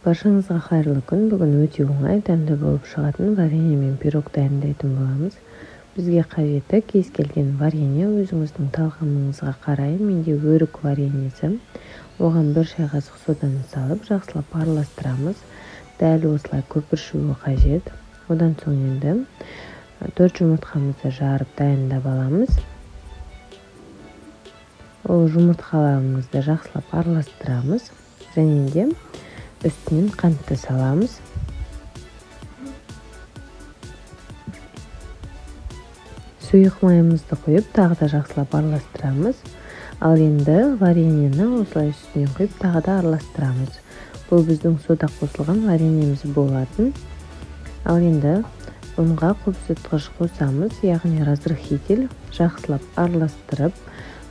Баршаңызға қайырлы күн. Бүгін өте оңай, дәмді болып шығатын варенье мен пирог дайындайтын боламыз. Бізге қажеті кез келген варенье, өзіңіздің талғамыңызға қарай. Менде өрік вареньесі. Оған 1 шай қасық соданы салып, жақсылап араластырамыз. Дәл осылай көпіршуі қажет. Одан соң енді 4 жұмыртқамызды жарып дайындап аламыз. Ол жұмыртқаларымызды жақсылап араластырамыз. Және де үстінен қантты саламыз. Сұйық майымызды құйып, тағы да жақсылап араластырамыз. Ал енді вареньені осылай үстінен құйып, тағы да араластырамыз. Бұл біздің сода қосылған вареньеміз болатын. Ал енді ұнға қопсытқыш қосамыз, яғни разрыхитель. Жақсылап араластырып,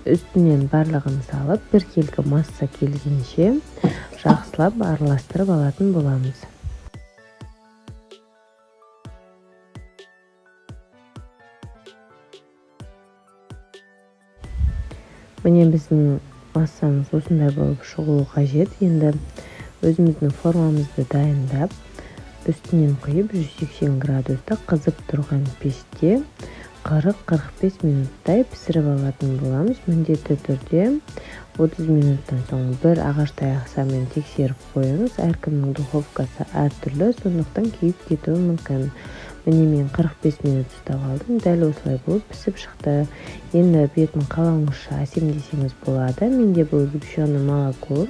үстінен барлығын салып, біркелкі масса келгенше жақсылап араластырып алатын боламыз. Міне біздің массамыз осындай болып шығуы қажет. Енді өзіміздің формамызды дайындап, үстінен құйып, 180 градуста қызып тұрған пеште 40-45 минуттай пісіріп алатын боламыз. Міндетті түрде 30 минуттан соң бір ағаш таяқшамен тексеріп қойыңыз. Әркімнің духовкасы әртүрлі, сондықтан күйіп кетуі мүмкін. Міне мен 45 минут ұстап алдым. Дәл осылай болып пісіп шықты. Енді бетін қалауыңызша әсемдесеңіз болады. Менде бұл сгущенное молоко.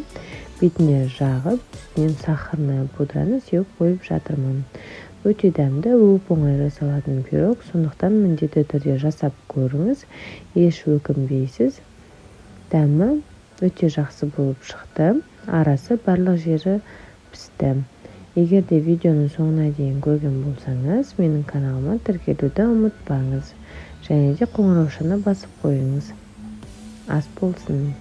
Бетіне жағып, үстінен сахарная пудраны сеуіп қойып жатырмын. Өте дәмді, оп-оңай жасалатын пирог, сондықтан міндетті түрде жасап көріңіз, еш өкінбейсіз. Дәмі өте жақсы болып шықты, арасы барлық жері пісті. Егер де видеоның соңына дейін көрген болсаңыз, менің каналыма тіркелуді ұмытпаңыз. Және де қоңыраушаны басып қойыңыз. Ас болсын.